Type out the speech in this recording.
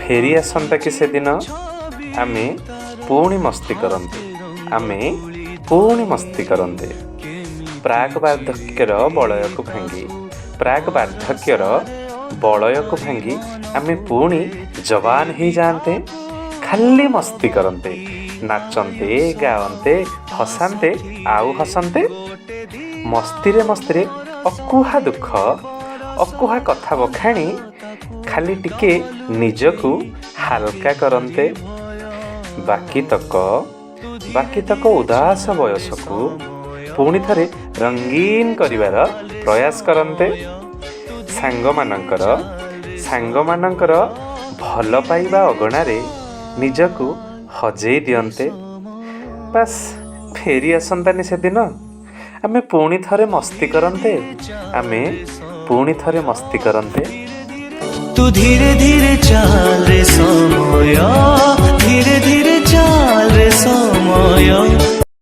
ଫେରି ଆସନ୍ତା କି ସେଦିନ? ଆମେ ପୁଣି ମସ୍ତି କରନ୍ତେ, ଆମେ ପୁଣି ମସ୍ତି କରନ୍ତେ। ପ୍ରାକ୍ ବାର୍ଦ୍ଧକ୍ୟର ବଳୟକୁ ଭାଙ୍ଗି, ପ୍ରାକ୍ ବାର୍ଦ୍ଧକ୍ୟର ବଳୟକୁ ଭାଙ୍ଗି ଆମେ ପୁଣି ଯବାନ ହେଇଯାଆନ୍ତେ। ଖାଲି ମସ୍ତି କରନ୍ତେ, ନାଚନ୍ତେ, ଗାଆନ୍ତେ, ହସାନ୍ତେ ଆଉ ହସନ୍ତେ। ମସ୍ତିରେ ମସ୍ତିରେ ଅକୁହା ଦୁଃଖ, ଅକୁହା କଥା ବଖାଣି ଖାଲି ଟିକେ ନିଜକୁ ହାଲକା କରନ୍ତେ। ବାକି ତକ ଉଦାସ ବୟସକୁ ପୁଣି ଥରେ ରଙ୍ଗୀନ କରିବାର ପ୍ରୟାସ କରନ୍ତେ। ସାଙ୍ଗମାନଙ୍କର ଭଲ ପାଇବା ଅଗଣାରେ ନିଜକୁ ହଜେଇ ଦିଅନ୍ତେ। ବାସ୍, ଫେରି ଆସନ୍ତାନି ସେଦିନ? ଆମେ ପୁଣି ଥରେ ମସ୍ତି କରନ୍ତେ, ଆମେ ପୁଣି ଥରେ ମସ୍ତି କରନ୍ତେ। ତୁ ଧୀରେ ଧୀରେ ଚାଲ ରେ।